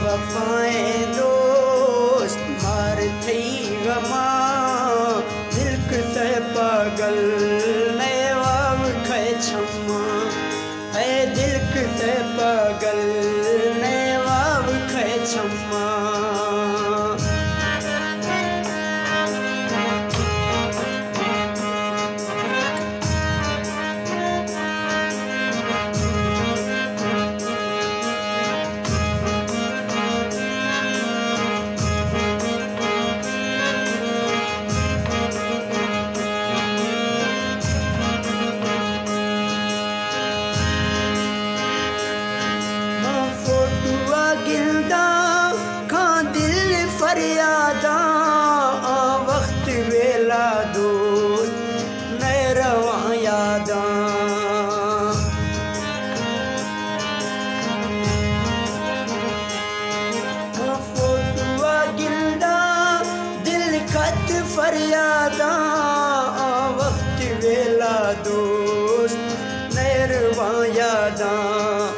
وفائیں دوست، مار تئی غماں، دل کتہ پاگل، نئے واب کئے چماں۔ اے دل کتہ پاگل، نئے واب کئے چماں۔ من فوٹو ءَ گنداں، کاں دل فریاداں، آ وقت ویلا دوست، نئے رواں یاداں۔ فوٹو ءَ گنداں، دل کت فریاداں، آ وقت ویلا دوست، نئے رواں یاداں۔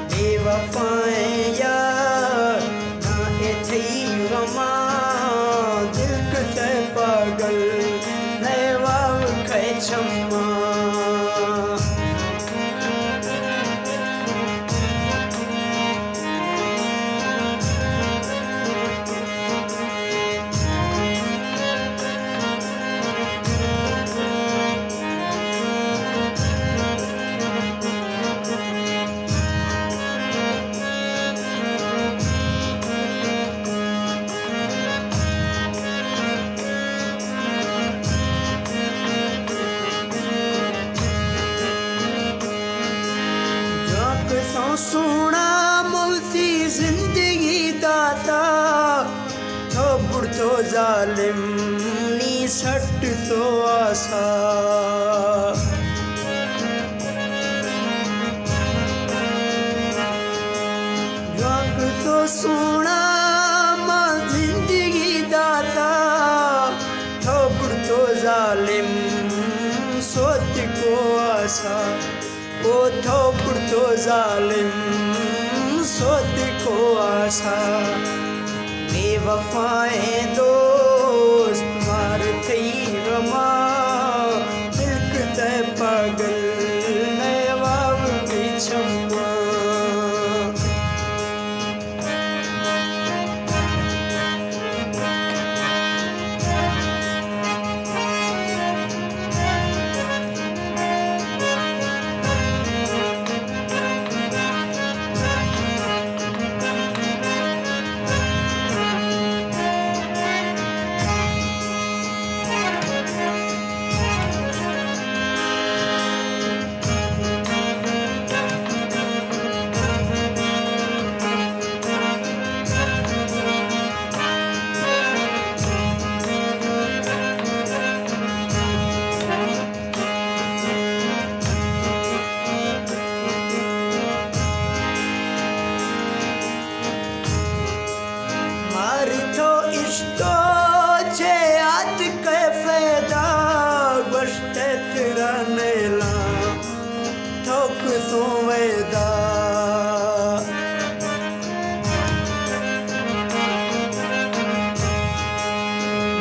بے وفائیں یار، ناں اے تئی غماں، دل کتہ پاگل، نئے واب کئے چماں۔ جوانکساں سوہنا من وتی زندگی داتا، تو برتو ظالم نی سٹ تو آسا۔ جوانکساں سوہنا من زندگی داتا، تو برتو ظالم سوت کو آسا۔ او تو برتو ظالم سوت کو آسا۔ بے وفائیں دوست، مار تئی غماں، دل کتہ پاگل، نئے واب کئے چماں۔ ماری تو اشتو چے آتکئے فیدا، گوشتئے ترا نیلاں تو کسوں ویدا۔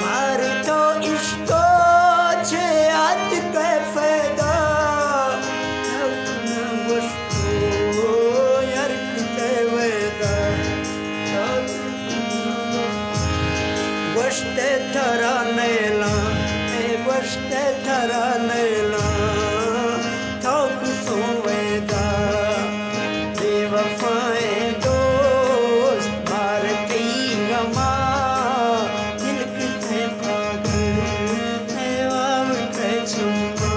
ماری تو اشتو چے آتکئے فیدا، گوشت یار کتئے ویدا، گوشتئے ترا نیلاں، اے گوشتئے ترا نیلاں، تو کسوں ویدا۔ بے وفائیں دوست، مار تئی غماں، دل کتئے پاگل، اے واب کئے چماں۔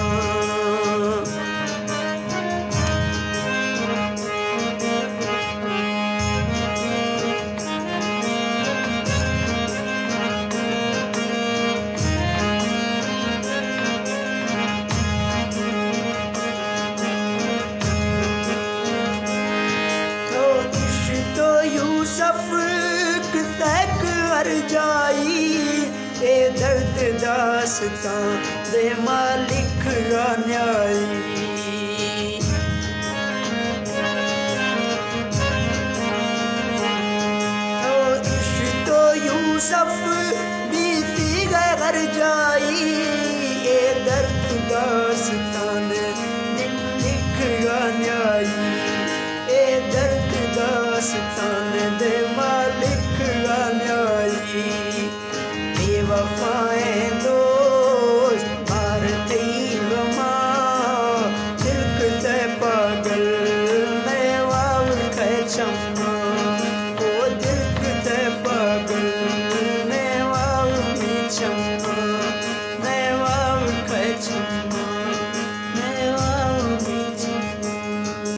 تو گوش تو یوسف کسیک ہر جائی، اے درد داستاں دے مالک را نیائی۔ صف بیتی گئے ہر جائی،